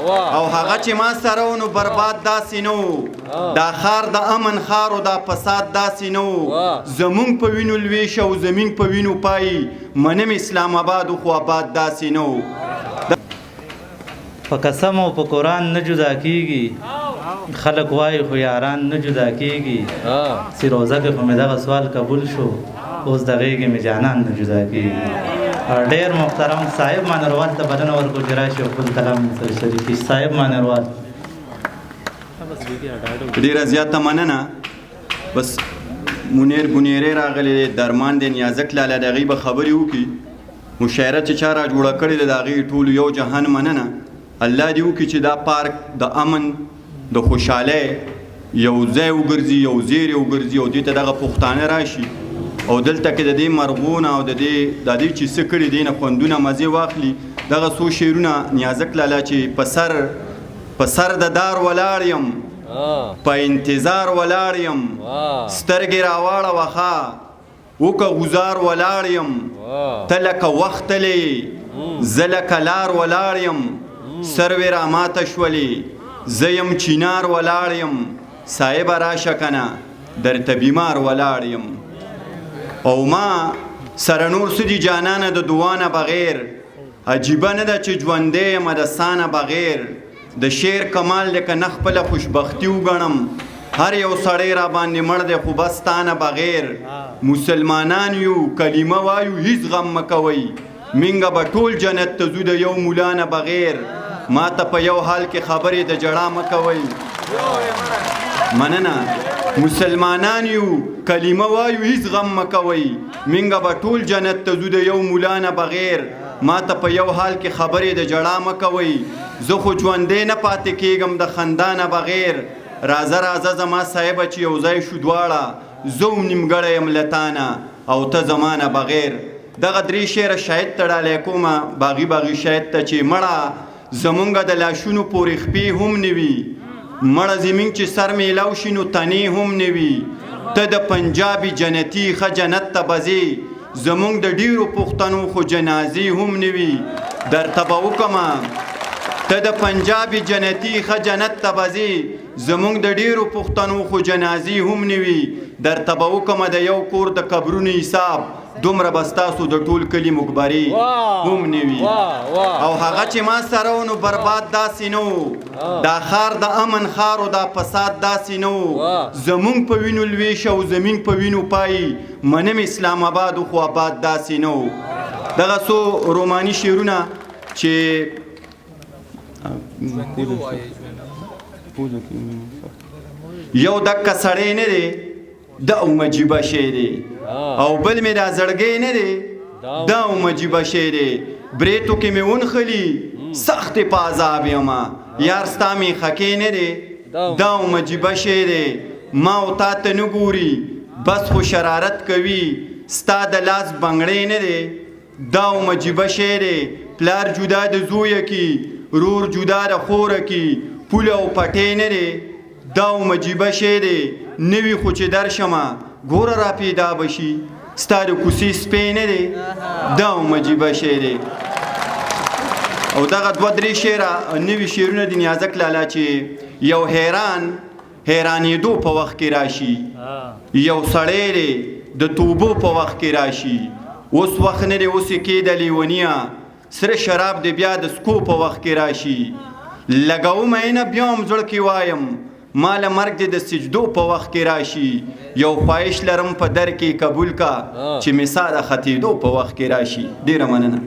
او هغه چې ما سره و نو برباد داسې نه و، دا ښار د امن ښار و، دا فساد داسې نه و. زمونږ په وینو لوېشه او زمونږ په وینو پایي، منم اسلام آباد و خو آباد داسې نه و. په قسم او په قرآن نه جدا کیږي، خلک وایي خو یاران نه جدا کیږي. چې روزه کې خو مې دغه سوال قبول شو، اوس د غېږې مې جانان نه جدا کیږي. ډېر محترم صاحب مانروال ته بلنه ورکړو چې راشي او خپل کلام سره شریک کړي. صاحب مانروال، ډېره زیاته مننه. بس منیر بنیری راغلی دی، درمان دی، نیازک لالا د هغوی به خبرې وکړي. مشاعره چې چا را جوړه کړې ده د هغې ټولو یو جهان مننه. الله دې وکړي چې دا پارک د امن د خوشحالۍ یو ځای وګرځي، یو زیری وګرځي، او دې ته دغه پښتانه راشي او دلته کې د دې مرغونه او د دې د دې چې څه کړي دې نه خوندونه مزې واخلي. دغه څو شعرونه نیازک لالا چې په سر د دار ولاړ یم، په انتظار ولاړ یم، سترګې راواړوه ښه وکه غزار ولاړ یم، ته لکه وخت تللی زه لکه لار ولاړ یم، سروې را ماته شولې زه یم چینار ولاړ یم، صاحبه راشه کنه درته بیمار ولاړ یم. او ما سره نور څه دي جانانه د دعا نه بغیر، عجیبه نه ده چې ژوندی یم د سا نه بغیر. د شعر کمال دی که نه خپله خوشبختي وګڼم، هر یو سړی را باندې مړ دی خو بس تا نه بغیر. مسلمانان یو کلمه وایو هیڅ غم مه کوئ، مونږ به ټول جنت ته ځو د یو مولا نه بغیر. ما ته په یو حال کې خبرې د جړا مه کوئ. مننه. مسلمانان یو کلمه وایو هیڅ غم مه کوئ، مونږ به ټول جنت ته ځو د یو مولا نه بغیر. ما ته په یو حال کې خبرې د جړا مه کوئ، زه خو ژوندی نه پاتې کېږم د خندا نه بغیر. راځه راځه زما صاحبه چې یو ځای شو دواړه، زه هم نیمګړی یم له تا نه او ته زما نه بغیر. دغه درې شعره شاید ته ډالۍ کومه، باغي باغي شاید ته چې مړه زمونږ د لاشونو پورې خپې هم نه وي، مړه زمونږ چې سر میلاو شي نو تنې هم نه وي. ته د پنجابي جنتي ښه جنت ته به ځې، زمونږ د ډیرو پښتنو خو جنازې هم نه وي. درته به وکمه، ته د پنجابي جنتي ښه جنت ته به ځې، زمونږ د ډیرو پښتنو خو جنازې هم نه وي. درته به وکمه د یو کور د قبرونو حساب، دومره به ستاسو د ټول کلي مقبرې هم نه وي. او هغه چې ما سره و نو برباد داسې نه و، دا ښار د امن ښار و، دا فساد داسې نه و. زمونږ په وینو لوېشه او زمونږ په وینو پایي، منم اسلام آباد و خو آباد داسې نه و. دغه څو روماني شعرونه چې یو دکه سړی نه دی دا هم عجیبه شی دی، او بل مې دا زړګی نه دی دا هم عجیبه شی دی. برېتو کې مې ونښلي سختې په عذاب یم، یار ستا مې خکې نه دی دا هم عجیبه شی دی. ما او تا ته نه ګوري بس خو شرارت کوي، ستا د لاس بنګړی نه دی دا هم عجیبه شی دی. پلار جدا د زویه کی، رور جدا د خوره کی، پوله او پټی نه دی دا هم عجیبه شی دی. نوي خو چې درشمه ګوره را پیدا به شي، ستا د کوڅې سپی نه دی دا هم عجیبه شی دی. او دغه دوه درې شعره نوي شعرونه دي نیازک لالا چې یو حیران حیرانېدو په وخت کې راشي، یو سړی دی د توبو په وخت کې راشي. اوس وخت نه دی اوس یې کېده لیونیه، سره شراب دی بیا د سکو په وخت کې راشي. لګومه یې نه بیا هم زړه کې وایم، ما له مرګ دې د سجدو په وخت کې راشي. یو خواهش لرم په در کې قبول کا، چې مې ساه د ختېدو په وخت کې راشي. ډېره مننه.